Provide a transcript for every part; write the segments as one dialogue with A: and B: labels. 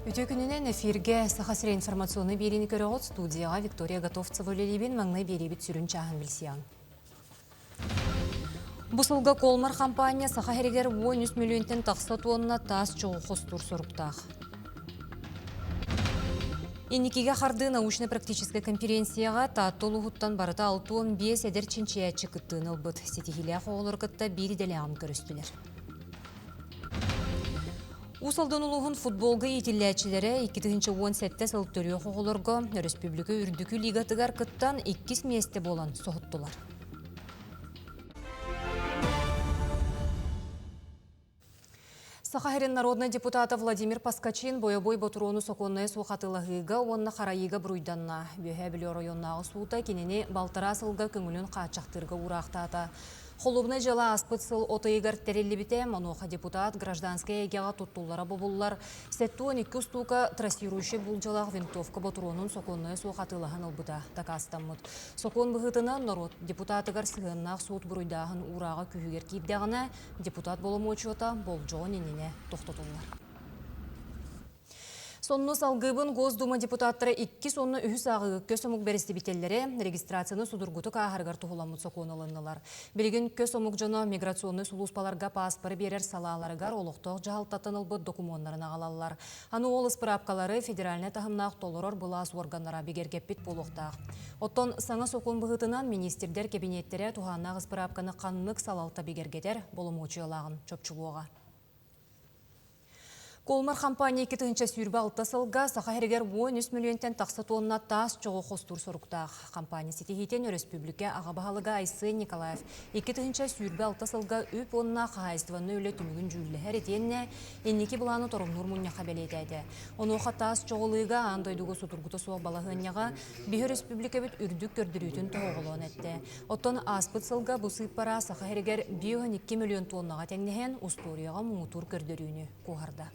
A: Үтүө күнүнэн эфиргэ Саха сирэ информационнай биэриини көрөҕүт. Студияҕа Виктория Готовцева үлэлиибин. Маҥнай биэриибит сүрүн чааһын билсиэҕиҥ. Бу сылга Колмар хампаанньа Саха сиригэр 13 мөлүйүөнтэн тахса туонна таас чоҕу хостуур соруктаах. Инникигэ хардыы научно-практическай конференцияҕа Таатта улууһуттан барыта 65 эдэр чинчийээччи кыттыыны ылбыт. Ситиһиилээх оҕолору кытта биир идэлээҕин көрүстүлэр. Уус Алдан улууһун футболга иитиллээччилэрэ 2017 сыл төрүөх оҕолорго өрөспүүбүлүкэ үрдүкү лигатыгар кыттан иккис миэстэ буолан соһуттулар. Саха сирин народнай депутата Владимир Поскачин бойобуой ботуруону сокуоннайа суох атыылаһыыга уонна харайыыга буруйданна. Үөһээ Бүлүү оройуоннааҕы суута кинини балтараа сылга көҥүлүн хааччахтыырга уураахтаата. Холуобунай дьыала ааспыт сыл от ыйыгар тэриллибитэ, онуоха депутат гражданскай эйгэҕэ туттуллара бобуллар 72 устуука трассирующай буулдьалаах винтовка ботуруонун сокуоннайа суох атыылаһан ылбыта дакаастаммыт. Сокуон быһыытынан норуот депутатыгар сыһыаннаах суут буруйдааһын уурааҕа күүһүгэр киирдэҕинэ, депутат боломуочуйата болдьоҕун иннинэ тохтотуллар. Сонно салгыыбын Госдума депутаттара иккис уонна үһүс ааҕыыга көс омук бэрэстэбиитэллэрэ регистрацияны судургутук ааһарыгар туһуламмыт сокуон ылыннылар. Билигин көс омук дьоно миграционнай сулууспаларга пааспары биэрэр салааларыгар олохтоох дьаһалтаттан ылбыт докумуоннарын аҕалаллар. Аны ол ыспыраапкалары федеральнай таһымнаах толорор былаас уорганнара бигэргэппит буолуохтаах. Оттон саҥа сокуон быһыытынан миниистирдэр кэбиниэттэрэ туһааннаах ыспыраапканы ханнык салалта бигэргэтэр боломуочуйалааҕын чопчулуоҕа. Колмар компания 2026 сылга Саха сиригэр 13 мөлүйүөнтэн тахса туонна таас чоҕу хостуур соруктаах. Компания ситиһиитин өрөспүүбүлүкэ аҕа баһылыга Айсен Николаев 2026 сылга үп уонна хаһаайыстыбаннай үлэ түмүгүн дьүүллэһэр итиэннэ инники былааны торумнуур мунньахха бэлиэтээтэ. Онуоха таас чоҕулыыга аан дойдуга судургута суох балаһыанньаҕа биһи өрөспүүбүлүкэбит үрдүк көрдөрүүтүн тоһоҕолоон эттэ. Оттон ааспыт сылга бу сыыппара Саха сиригэр 52 мөлүйүөн туоннаҕа тэҥнэһэн, устуоруйаҕа муҥутуур көрдөрүүнү куоһарда.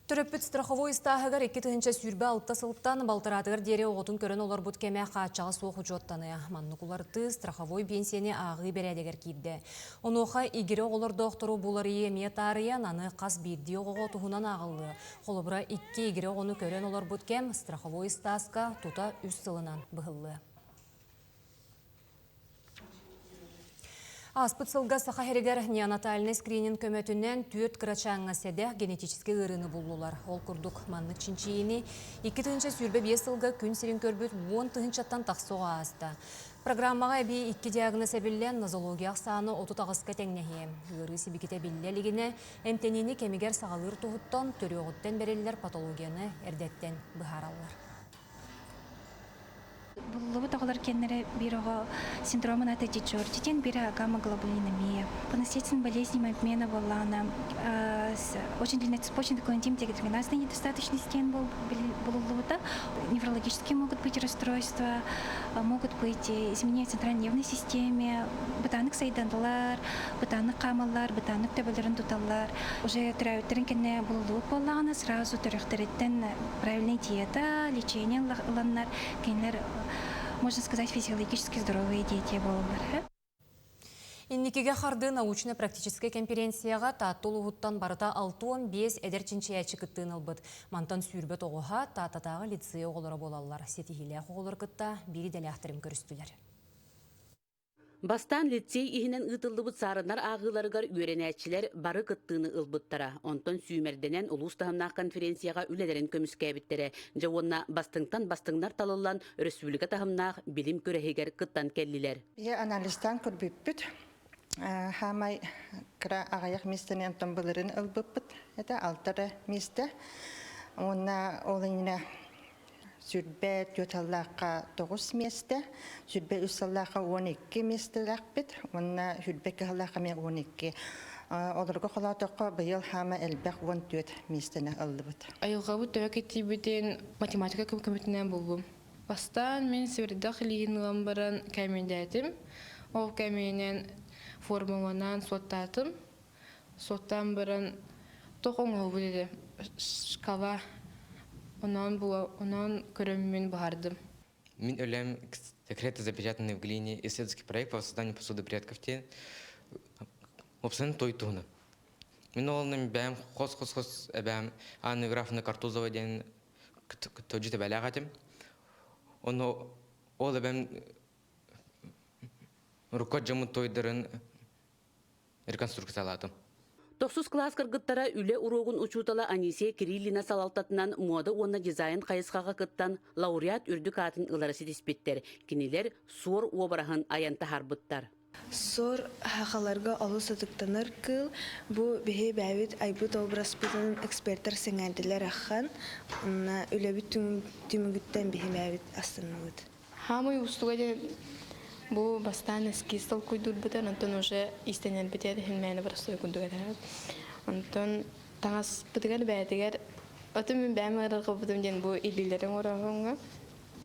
A: Төрөппүт страховой ыстааһыгар 2026 сылтан балтараатыгар диэри оҕотун көрөн олорбут кэмэ хааччаҕа суох учуоттаныа. Маннык уларытыы страховой биэнсийэни ааҕыы бэрээдэгэр киирдэ. Онуоха игирэ оҕолордоохтору буларыйыы эмиэ таарыйан, аны хас биирдии оҕоҕо туһунан ааҕыллыа. Холобура, икки игирэ оҕону көрөн олорбут кэм страховой ыстааска тута үс сылынан быһыллыа. Ааспыт сылга Саха сиригэр неонатальнай скрининг көмөтүнэн түөрт кырачааҥҥа сэдэх генетическэй ыарыыны буллулар. Ол курдук, маннык чинчийиини 2025 сылга күн сирин көрбүт 10 тыһыынчаттан тахса оҕо ааста. Программаҕа эбии икки диагноз эбиллэн, нозология ахсаана 38-ка тэҥнэһиэ. Ыарыы сибикитэ биллэ илигинэ, Эмтэниини кэмигэр саҕалыыр туһуттан төрүөҕүттэн бэриллэр патологияны эрдэттэн быһаараллар.
B: Буллубут оҕолор кэннэрэ биир оҕо синдромун ата Дичордитин, биир гамма-глобулинемия. По наследственным болезням обмена буоллаҕына очень длинная цепочка коэнзим дегидрогеназной недостаточности булуллубута. Неврологические могут быть расстройства, могут быть изменения в центральной нервной системе, бытааннык сайдандылар, бытааннык хаамаллар, бытааннык төбөлөрүн туталлар. Уже төрөөбүттэрин кэннэ булуллубут буоллаҕына, сразу төрөхтөрүттэн правильная диета, лечение ыланнар, кинилэр, можно сказать, физиологически здоровые дети буолаллар.
A: Инникигэ хардыы научно-практическай конференцияҕа Таатта улууһуттан барыта 65 эдэр чинчийээччи кыттыыны ылбыт. Мантан сүүрбэ тоҕуһа Тааттатааҕы лицей оҕолоро буолаллар. Ситиһиилээх оҕолор кытта биир идэлээхтэрин көрүстүлэр.
C: Бастаан лицей иһинэн ыытыллыбыт саарыннар ааҕыыларыгар үөрэнээччилэр бары кыттыыны ылбыттара. Онтон сүүмэрдэнэн улуус таһымнаах конференцияҕа үлэлэрин көмүскээбиттэрэ. Дьэ уонна бастыҥтан бастыҥнар талыллан өрөспүүбүлүкэ таһымнаах билим күрэһигэр кыттан кэллилэр.
D: Биһи анализтаан көрбүппүт. Хаамай кыра аҕыйах миэстэни онтон былырын ылбыппыт. Это алта эрэ миэстэ. Уонна ол иннинэ Сүрбэ түөрт сыллаахха тоҕус миэстэ, сүрбэ үс сыллаахха 12 миэстэлээхпит уонна сүрбэ икки сыллаахха эмиэ 12. Олорго холоотоххо быйыл хаама элбэх 14 миэстэни ыллыбыт.
E: Айылҕабыт төһө кэтиибитин математика көмөтүнэн буллум. Бастаан мин сэбирдэх илииһин ылан баран кээмэйдээтим. Ол кээмэйинэн формуланан суоттаатым. Суоттаан баран туох оҥоһуллубут этэ шкала онон була онон көрөммүн быһаардым.
F: Мин өлөм секреты запечатанные в глине исследовательский проект по созданию посуды предков диэн уопсайынан той туһунан. Мин оҕолорум бэйэм хос-хос-хос эбээм Анна Графовна Картузова диэн тылдьыт эбэлээх этим. Ону ол эбэм урукку дьоммут туойдарын реконструкциялаатым.
C: Тохсус кылаас кыргыттара үлэ уруогун учуутала Анисия Кириллина салалтатынан муода уонна дизайн хайысхаҕа кыттан лауреат үрдүк аатын ылары ситиспиттэр. Кинилэр суор уобараһын айан таһаарбыттар.
G: Суор сахаларга олус ытыктанар кыыл. Бу биһи бэйэбит айбыт образпытын экспертэр сэҥээрдилэр аххан. Онно үлэбит түмүгүттэн биһи бэйэбит астынныбыт.
E: Хаамый уустуга диэн бу бастаан эскиз толкуйдуурбутун, онтон уже иистэнэрбитигэр иһин мээнэ боростуой курдук этэ. Онтон таҥаспытыгар бэйэтигэр оту мин бэйэм ыарырҕаппытым диэн бу илиилэрин оҥороһуҥҥа.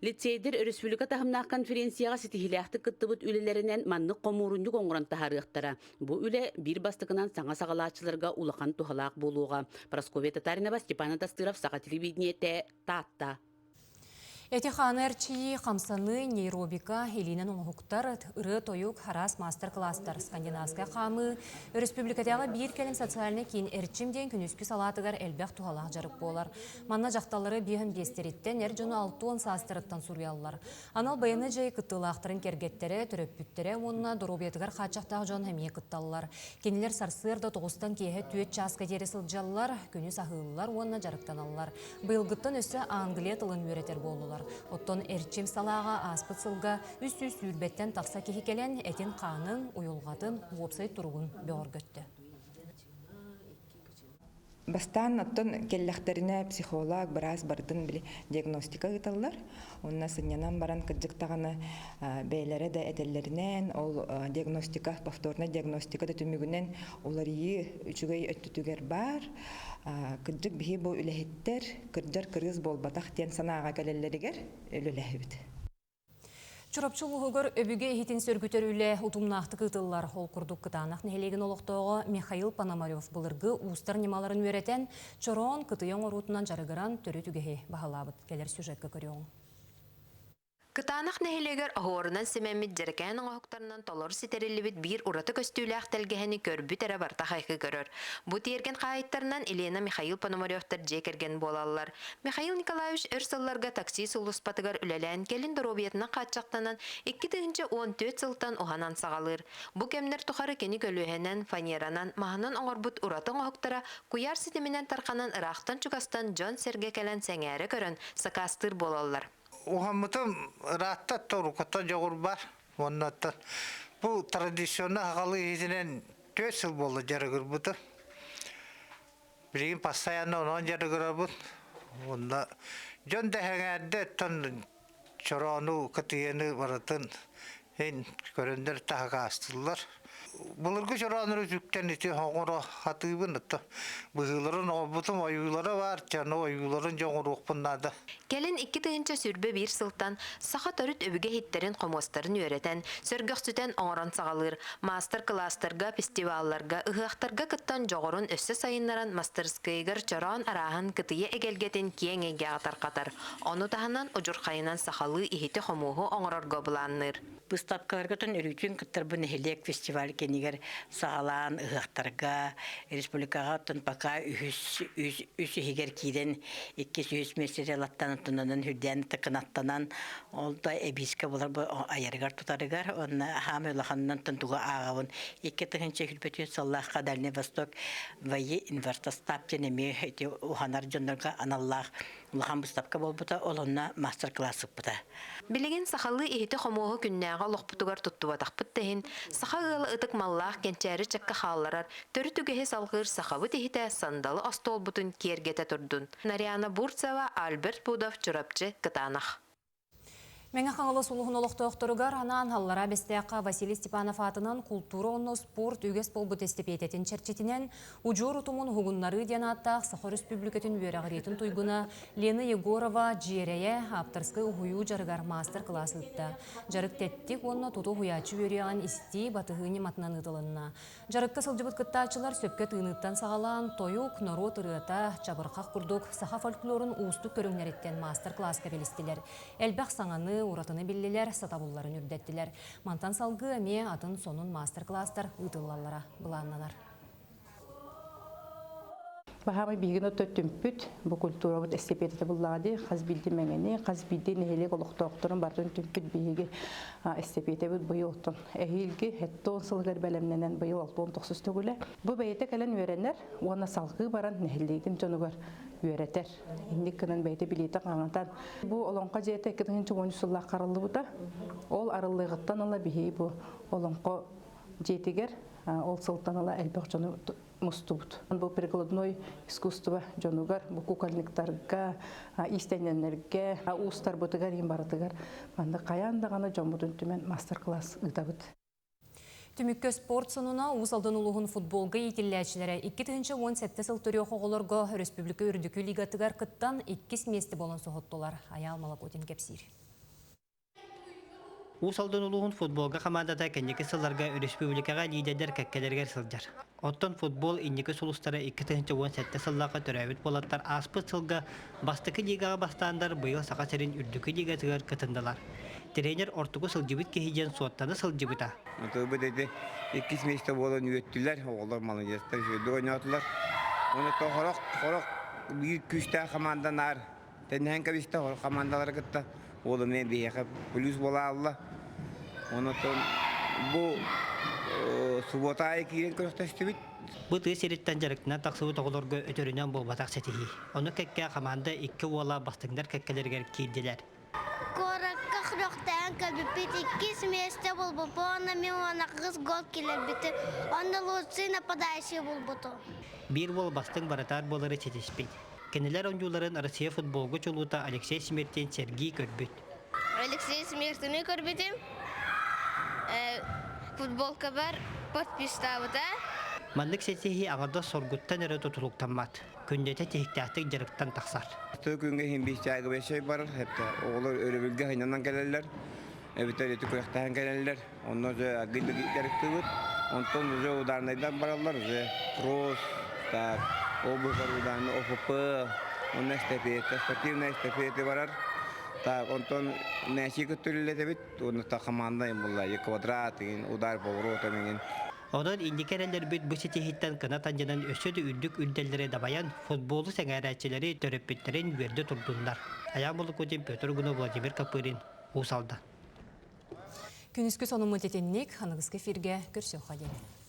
C: Лицейдэр өрөспүүбүлүкэ таһымнаах конференцияҕа ситиһиилээхтик кыттыбыт үлэлэринэн маннык хомуурунньук оҥорон таһаарыахтара. Бу үлэ биир бастакынан саҥа саҕалааччыларга улахан туһалаах буолуоҕа. Прасковья Татаринова, Степан Атастыров, Саха телевидениетэ, Таатта.
A: Эти-хааны эрчийии, хамсаныы, нейробика, илиинэн оҥоһуктар, ырыа-тойук, араас маастар-кылаастар, скандинавскай хаамыы, өрөспүүбүлүкэтээҕи биир кэлим социальнай киин Эрчим диэн күнүскү салаатыгар элбэх туһалаах дьарык буолар. Манна дьахталлары биэһин биэстэриттэн, эр дьону 60 саастарыттан суруйаллар. Анал байыаннай дьайыы кыттыылаахтарын кэргэттэрэ, төрөппүттэрэ уонна доруобуйатыгар хааччахтаах дьон эмиэ кытталлар. Кинилэр сарсыарда тоҕустан киэһэ түөрт чааска диэри сылдьаллар, күнүс аһыыллар уонна дьарыктаналлар. Быйылгыттан өссө англия тылын үөрэтэр буоллулар. Оттон Эрчим салааҕа ааспыт сылга 320-тэн тахса киһи кэлэн этин-хаанын, уйулҕатын, уопсай туругун бөҕөргөттө.
H: Бастаан оттон кэллэхтэринэ психолог, быраас барытын били диагностика ыыталлар. Онно сынньанан баран кырдьык даҕаны бэйэлэрэ да этэллэринэн ол диагностика, повторная диагностика да түмүгүнэн уларыйыы үчүгэй өттүтүгэр баар. Кырдьык биһи бу үлэһиттэр кырдьар кырыыс буолбатах диэн санааҕа кэлэллэригэр үлэлэһэбит.
A: Чурапчы улууһугар өбүгэ иһитин сөргүтэр үлэ утумнаахтык ыытыллар. Ол курдук Кытаанах нэһилиэгин олохтооҕо Михаил Пономарев былыргы уустар ньымаларын үөрэтэн, чороон кытыйа оҥоруутунан дьарыгыран төрүт үгэһи баһылаабыт. Кэлэр сюжекка көрүөҕүҥ.
I: Кытаанах нэһилиэгэр оһуорунан симэммит дьэрэкээн оҥоһуктарынан толору ситэриллибит биир ураты көстүүлээх тэлгэһэни көрбүт эрэ барыта хайгыы көрөр. Бу тиэргэн хаһаайыттарынан Елена Михаил Пономаревтар дьиэ кэргэн буолаллар. Михаил Николаевич өр сылларга такси сулууспатыгар үлэлээн, кэлин доруобуйатынан хааччахтанан, 2014 сылтан уһанан саҕалыыр. Бу кэмнэр тухары кини көлүөһэнэн, фанеранан, маһынан оҥорбут ураты оҥоһуктара куйаар ситиминэн тарханан ыраахтан-чугастан дьон-сэргэ кэлэн сэҥээрэ көрөн, сакаастыыр буолаллар.
J: Уһаммытым ыраатта торуката дьоҕурбар уонна бу традиционно аҕалы иһитинэн түөрт сыл буолла дьарыгырбытым. Билигин постоянно онон дьарыгырабын. Уонна дьон да сэҥээрдэ оттон чороону, кытыйаны барытын эн көрөннөр таһагаастыллар. Былыргы чорооннору үтүктэн ити оҥоро хатыыбын отто быһыыларын оҥорбутум ойуулара баар, чаны ойууларын дьэ оҥоруохпун наада.
I: Кэлин 2021 сылтан саха төрүт өбүгэ иһиттэрин хомуостарын үөрэтэн, сөргөхсүтэн оҥорон саҕалыыр. Маастар-кылаастарга, фестивалларга, ыһыахтарга кыттан дьоҕурун өссө сайыннаран мастарыскыайыгар чороон арааһын кытыйа эгэлгэтин киэҥ эйгэҕэ тарҕатар. Ону таһынан удьурхайынан сахалыы иһити-хомуоһу оҥорорго былаанныыр.
K: Быыстапкаларга тон өрүүтүн кыттар бу нэһилиэк фестиваль кэнигэр саҕалаан ыһыахтарга республикаҕа оттон пока үһүс үс иһигэр киирэн иккис үһүс миэстэтэ латтан оттононон үрдээн тыкынаттанан ол да эбиискэ булар бу айарыгар тутарыгар уонна хаамай улаханынан тугу ааҕабын 2024 сыллаахха Дальний Восток вои инвертостап диэн эмиэ ити уһанар дьоннорго аналлаах улахан быыстапка буолбута ол онно мастер-класс ыппыта
I: Билигин сахалыы иһити-хомуоһу күннээҕи олохпутугар туттубатахпыт да иһин, саха ыала ытык маллаах кэнчээри ыччакка хаалларар, төрүт үгэһи салҕыыр сахабыт иһитэ сандалы остуолбутун киэргэтэ турдун. Нарьяна Бурцева, Альберт Пудов, Чурапчы, Кытаанах.
A: Мэҥэ Хаҥалас улууһун олохтоохторугар анаан Аллараа Бэстээххэ Василий Степанов аатынан култуура уонна спорт үгэс буолбут эстэпиэтэтин чэрчитинэн Удьуор утумун уһугуннарыы диэн ааттаах Саха Өрөспүүбүлүкэтин үөрэҕириитин туйгуна Лена Егорова Дьиэрэйэ ааптарскай уһуйуу дьарыгар маастар-кылаас ыытта. Дьарык тэттик уонна туту уһуйааччы үөрүйэҕин истии, батыһыы ньыматынан ыытылынна. Дьарыкка сылдьыбыт кыттааччылар сөпкө тыыныыттан саҕалаан, тойук, норуот ырыата, чабырҕах курдук саха фольклорун уустук көрүҥнэриттэн маастар-кылааска билистилэр. Элбэх саҥаны, уратыны биллилэр, сатабылларын үрдэттилэр. Мантан салгыы эмиэ атын сонун маастар-кылаастар ыытыллаллара былааннанар.
L: Баһаамай биһигин отто түмпүт бу культурабыт эстепетите буллаҕа дии хас биирдии мэҥэни, хас биирдии нэһилиэк олохтоохторун барытын түмпүт биһиги эстепетебит быйыл оттон эһиилги 70 сылыгар бэлэмнэнэн быйыл 69 төгүлэ. Бу бэйэтэ кэлэн үөрэнэр уонна салгыы баран нэһилиэгин дьонугар үөрэтэр. Инник гынан бэйэтэ билиитэ хаҥатан. Бу Олоҥхо дьиэтэ 2013 сыллаахха арыллыбыта. Ол арыллыаҕыттан ыла биһиги бу Олоҥхо дьиэтигэр ол сылтан ыла элбэх дьону мустубут. Бу прикладной искусство дьонугар, бу кукольниктарга, иистэнньэннэргэ, уустарбытыгар иин барытыгар манна хайаан даҕаны дьоммутун түмэн мастер-класс ыытабыт.
A: Түмүккэ спорт сонуна Уус Алдан улууһун футболга иитиллээччилэрэ 2017 сыл төрүөх оҕолорго өрөспүүбүлүкэ үрдүкү лигатыгар кыттан иккис миэстэ буолан соһуттулар. Айаал Малакутин кэпсиир.
M: Уус Алдан улууһун футболга хамаандата кэнники сылларга өрөспүүбүлүкэҕэ лиидэрдэр кэккэлэригэр сылдьар. Оттон футбол инники сулустара 2017 сыллаахха төрөөбүт буолаттар ааспыт сылга бастакы лигаҕа бастааннар быйыл Саха сирин үрдүкү лигатыгар кытыннылар. Тренер ортоку сылдьыбыт киһи диэн суоттана сылдьыбыта.
N: Отуйбут ити иккис миэстэ буолан үөттүлэр, оҕолор маладьыастар үчүгэйдик ойноотулар. Уонна хорох хорох биир күүстээх хамаанда наар Тэннэһэн кэбистэ хор хамаандалары кытта уол эмиэ биһиэхэ плюс буола аалла. Онон бу субуота аайы киирэн күрэхтэстибит.
M: Бу тыа сириттэн дьарыктанан тахсыбыт оҕолорго өтөрүнэн буолбатах ситиһии. Ону кэккэ хамаанда икки уола бастыҥнар кэккэлэригэр киирдилэр.
O: Куоракка күрэхтэһэн кэлбиппит иккис миэстэ буолбуппут уонна мин уонна кыыс гол киллэрбитим. Онно лучший нападающий буолбутум.
M: Биир уол бастыҥ барытаар буолары ситиспит. Кинилэр оонньууларын Россия футболга чулуута Алексей Смертин сэргии көрбүт.
E: Алексей Смертины көрбүтүм. Футболкабар подписьтаабыта.
M: Маннык ситиһии аҥардас соргуттан эрэ тутулуктаммат. Күннэтэ тиһиктээхтик дьарыктан тахсар.
N: Тыл күҥҥэ иһин биир чаагыбай барар, хэптэ оҕолор өрөбүлгэ сынньанан кэлэллэр, эбэтэр ити күрэхтэһэн кэлэллэр. Онно уже аргый дьарыктыыбыт. Онтон уже ударнайдан бараллар уже кросс, так, обувь ударный ОФП, онно эстафета, спортивная эстафета барар. Так, онтон мээчи көттүрүлэтэбит, уонна та команда булла, квадрат, удар поворотом иҥин.
M: Онон инники эрэллэрбит бу ситиһииттэн кынат анньынан өссө да үрдүк үрдэллэри дабайан, футболу сэҥээрээччилэри төрөппүттэрин үөрдэ турдуннар. Айаан Болокутин, Петр Гунов, Владимир Копырин, Уус Алдан.
A: Күнүскү сонуммут итинник, аныгыскы эфиргэ көрсүөххэ диэн.